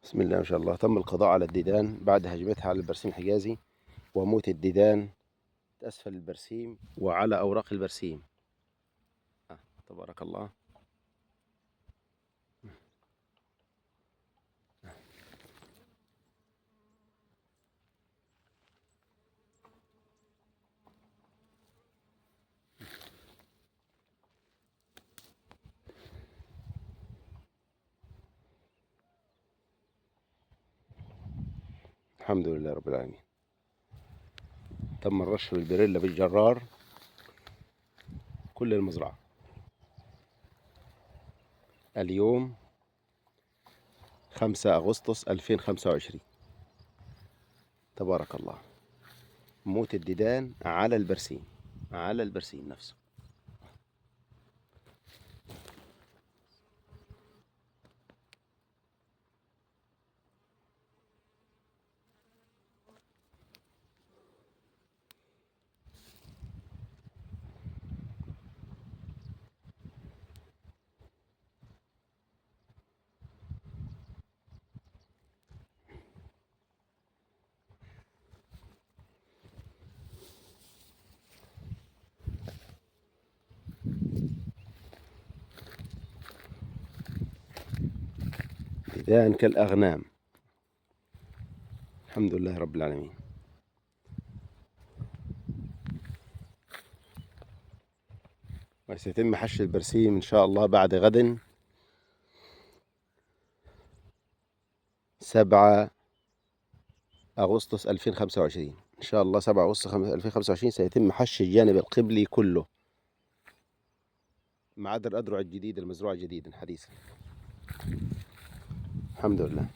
بسم الله ما شاء الله. تم القضاء على الديدان بعد هجمتها على البرسيم الحجازي وموت الديدان أسفل البرسيم وعلى أوراق البرسيم. تبارك الله. الحمد لله رب العالمين. تم الرش بالبريلا بالجرار كل المزرعة. اليوم 5 أغسطس 2025. تبارك الله. موت الديدان على البرسيم، على البرسيم نفسه. ديدان كالأغنام. الحمد لله رب العالمين. وسيتم حش البرسيم إن شاء الله بعد غد 7 أغسطس 2025. إن شاء الله 7 أغسطس 2025 سيتم حش الجانب القبلي كله ما عدا الأذرع الجديدة المزروعة جديدا حديثا. الحمد لله.